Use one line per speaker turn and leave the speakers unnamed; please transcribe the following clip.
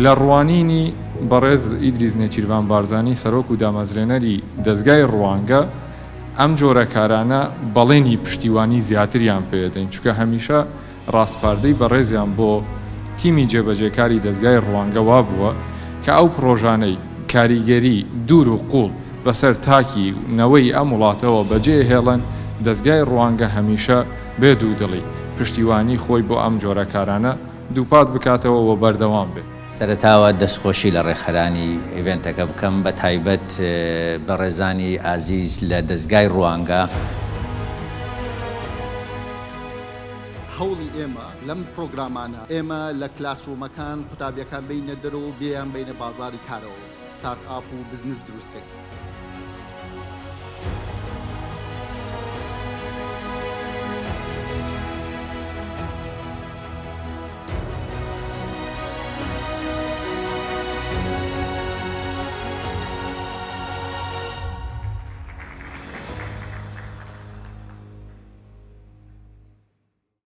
لە ڕوانینی بەڕێز ئیدریس نێچیرڤان بارزانی سەرۆک و دامەزرێنەری دەزگای ڕوانگە، ئەم جۆرە کارانە بەڵێنی پشتیوانی زیاتریان پێدەین، چونکە هەمیشە ڕاسپاردەی بەڕێزیان بۆ تیمی جێبەجێکاری دەزگای ڕوانگە وابووە کە ئەو پڕۆژانەی کاریگەری دوور و قووڵ بەسەر تاکی و نەوەی ئەم وڵاتەوە بەجێهێڵن، دەزگای ڕوانگە هەمیشە بێ دوودڵی پشتیوانی خۆی بۆ ئەم جۆرە کارانە دووپات بکاتەوە و بەردەوام بێت.
سەرەتاوە دەستخۆشی لە ڕێکخەرانی ئیڤێنتەکە بکەم بە تایبەت بەڕێزانی ئازیز لە دەزگای ڕوانگە.
هەوڵی ئێمە لەم پرۆگرامانە ئێمە لە classroom ەکان قوتابیەکان بینە دەرەوە و بێیان بینە بازاری کارەوە start up و بزنس دروست کەین.